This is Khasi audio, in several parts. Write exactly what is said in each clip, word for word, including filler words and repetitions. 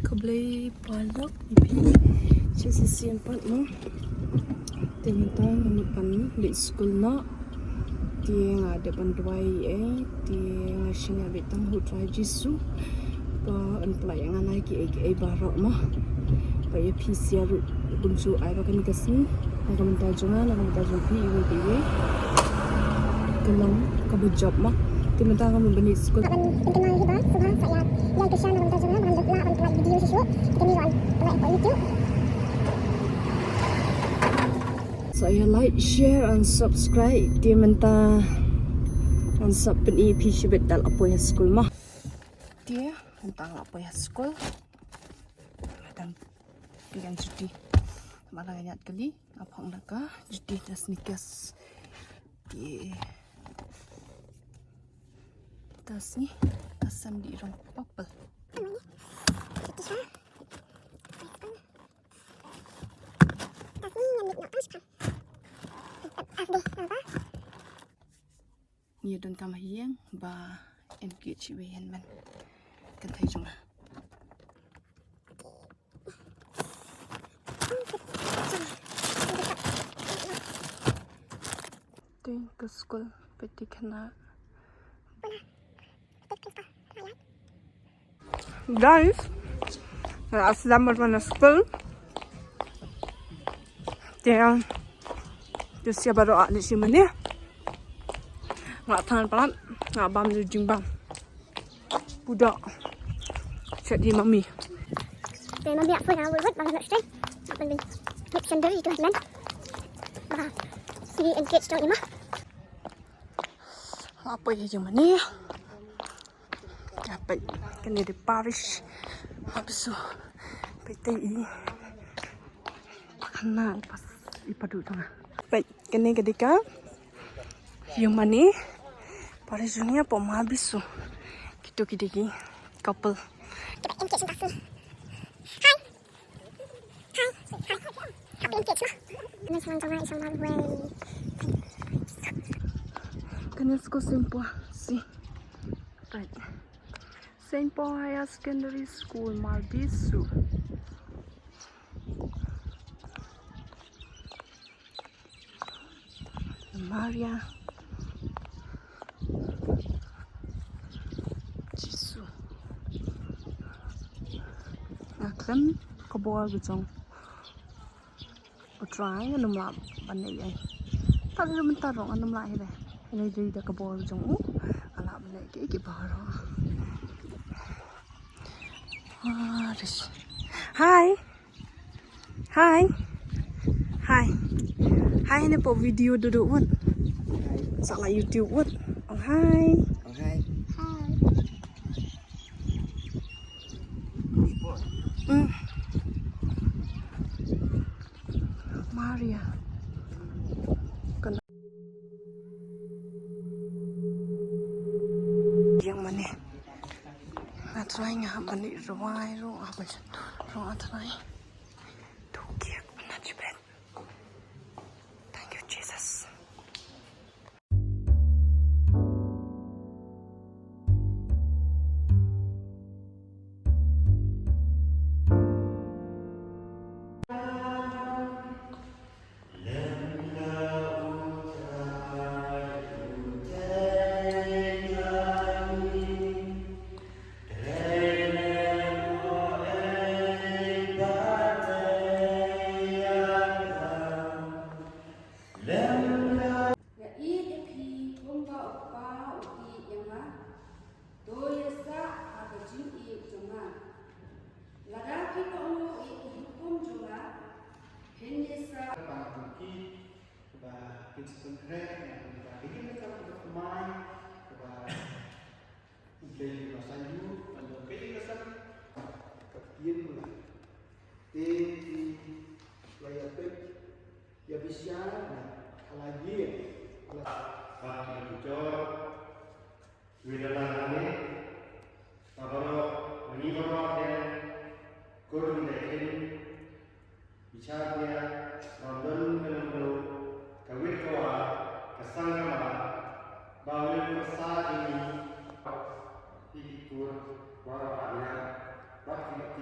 Khublei paralok, ïa phi shisien pat mo. Te mynta nga mut ban leit skul noh. Te nga dep ban duwai eh. Te nga shaniah beit tang ha u Trai Jisu. Ba un pynlait ïa nga na kiei kiei baroh mo. Ba ïa phi sha ruh kumjuh ai ba kane ka sngi. Na ka bynta jong nga, na ka bynta jong phi, iwei pa iwei. Ka long kaba jop mo. Te mynta nga mut ban leit skul. Ban pynkynnal ïa phi ba sngewbha sa ïa like, share na ka bynta jong nga, ba ngan lah ban pynlait video shuh shuh. Te kane ruh ngan pynlait hapoh YouTube. Sa ïa like, share and subscribe. Te mynta ngan sa pyni ïa phi shibit da la poi ha skul mo. Te mynta nga la poi ha skul. Nga dang pynlong juti. Namar nga ñiad kali, nga phong da ka juti da sneakers. Te da sngi, da sngi dei rong purple. Ngi ïa donkam ha ïing ba engage ïa u hynmen kynthei jong nga. Te ka skul, peit ki khynnah. Guys, nga la slem bad wan na skul. Te, te sha baroh ah leit sha mane. Nga than palat, nga bam ju jingbam. Pudok. Chat di mami. Te mami ah pun awal wet bang nak stai. Nak pen bin. Nak sendiri tu nan. Bah. Si engage tu ima. Apa ya jong mane? Dapat kena di parish. Habis tu. Pete i. Hana pas i padu tanga. Pet kena kedika. Yung mane. Parish dunia apa ma habis tu. Kita kita ki couple. Hi. Hi. Hi. Happy kids, no? Kane sha lang jong nga, jong nga wei. Kane school Saint Paul, si. Right. Saint Paul Higher Secondary School, Marbisu. Maria. Jisu. Nga khlem ka bor ka jong u Trai, ngan ym lah ban leh ei. Tang mynta ruh ngan ym lah hi de. Ngan ïa dei da ka bor ka jong u. Ngan lah ban leh kiei kiei baroh. Ah, rish. Hi. Hi. Hi. Hi ne po video dudu wut. Sa la YouTube wut. Oh, hi. Oh, hi. Hi. Mm. Maria. Kan. Yang mana? Nga try nga ban leh rwai ruh, nga ban ruh nga try. Thank you, Jesus.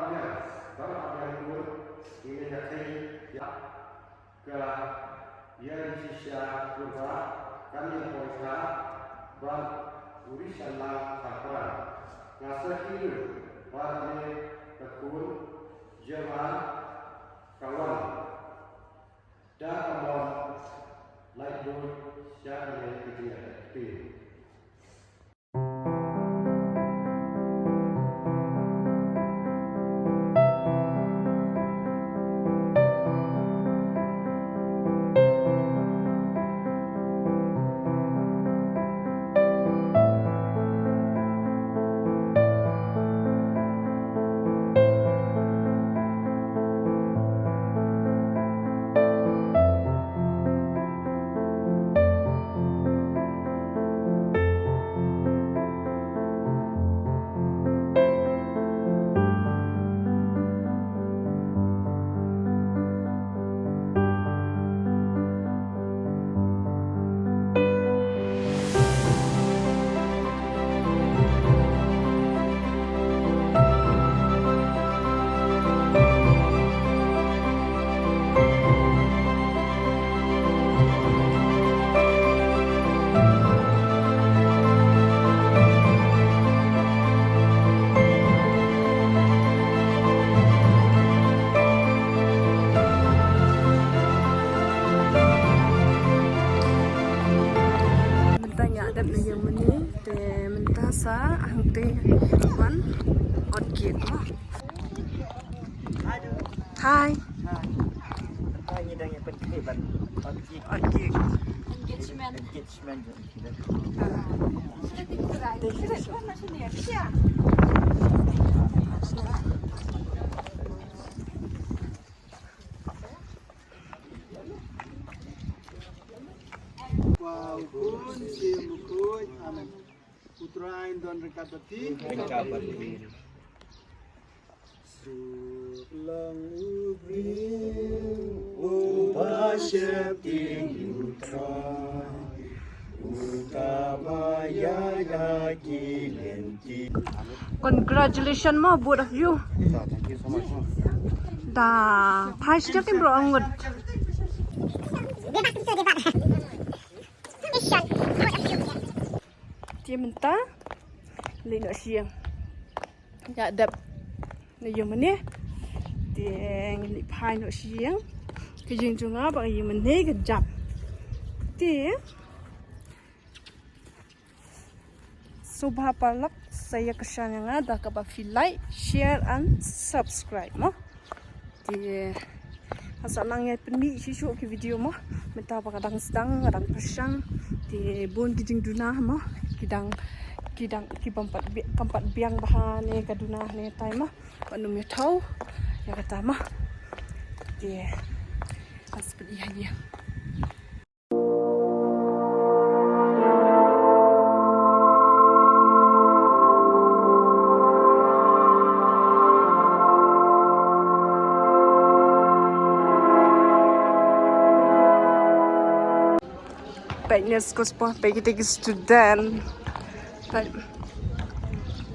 hynñiaw, baroh hynñiaw khun, ngin ïa ïakhih ïa ka ïing shisha, kumba kan ïa poi ka bad u rishynlang khamtam. Nga sa kyntu ba kane ka khun jong nga ka wan da ka mon laitluid sha kane ka jingïaid ktien. Mynta ngi la dep na ïing mane, te mynta sa hangtei wan ot gate mo. Hi. Hi. Ngi dang ïa pynkhreh ban ot gate. Ot gate. Engagement. Engagement. Wow, kun sim kun. Amen. U Trai un don ryngkat bad phi. Ryngkat bad phi. Suk long u briew uba sheptieng u Trai, uta ba ïaid ha ki lynti. Congratulations mo, both of you. Yeah, thank you so much mo. Da phai sha ki bro angut. Te mynta leit noh sha ïing. Ïa dep na ïing mane. Te ngin leit phai noh sha ïing. Ka ïing jong nga bad ka ïing mane ka jam. Te sngewbha paralok sa ïa kyrshan ïa nga da kaba phi like, share and subscribe mo. Te nga sa nang ïa pynmih shuh shuh ki video mo. Mynta ba ka dang sdang, ka dang pyrshang. Te bun ki jingduna mo, ki dang, ki dang, ki bym pat bi-, kam pat biang bha ne ka duna ne tai mo. Ban ym ïa thaw ïa kata mo. Te nga sa pynmih ha ïing. Peit ne, sngewsih, peit kita ki student. Peit,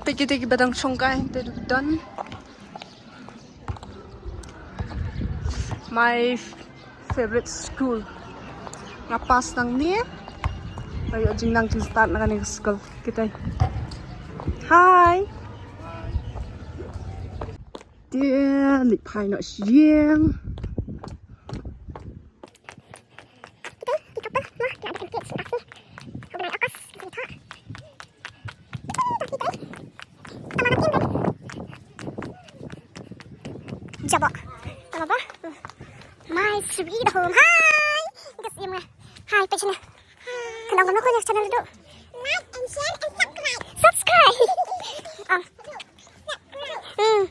peit kita kiba dang shongkai, te dang don. My favorite school. Nga pass nangne. Nga ïoh jingnang jingstad na kane ka school. Kita. Hi. Te leit phai noh sha ïing. Jabok. Tama ba? My sweet home. Hi. Guys, iya mga. Hi, page na. Kena ngomong ko next channel dulu. Like and share and subscribe. Subscribe. Ah. Hmm.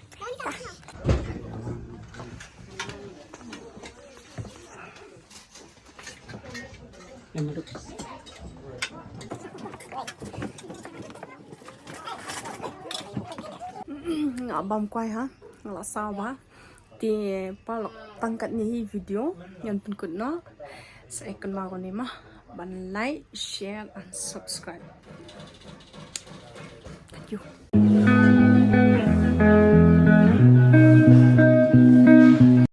Nga bam kwai ha, nga la saw ba. Te paralok, Tang katne hi video ngan pynkut noh. Sa ïa kynmaw kane ma ban like, share and subscribe.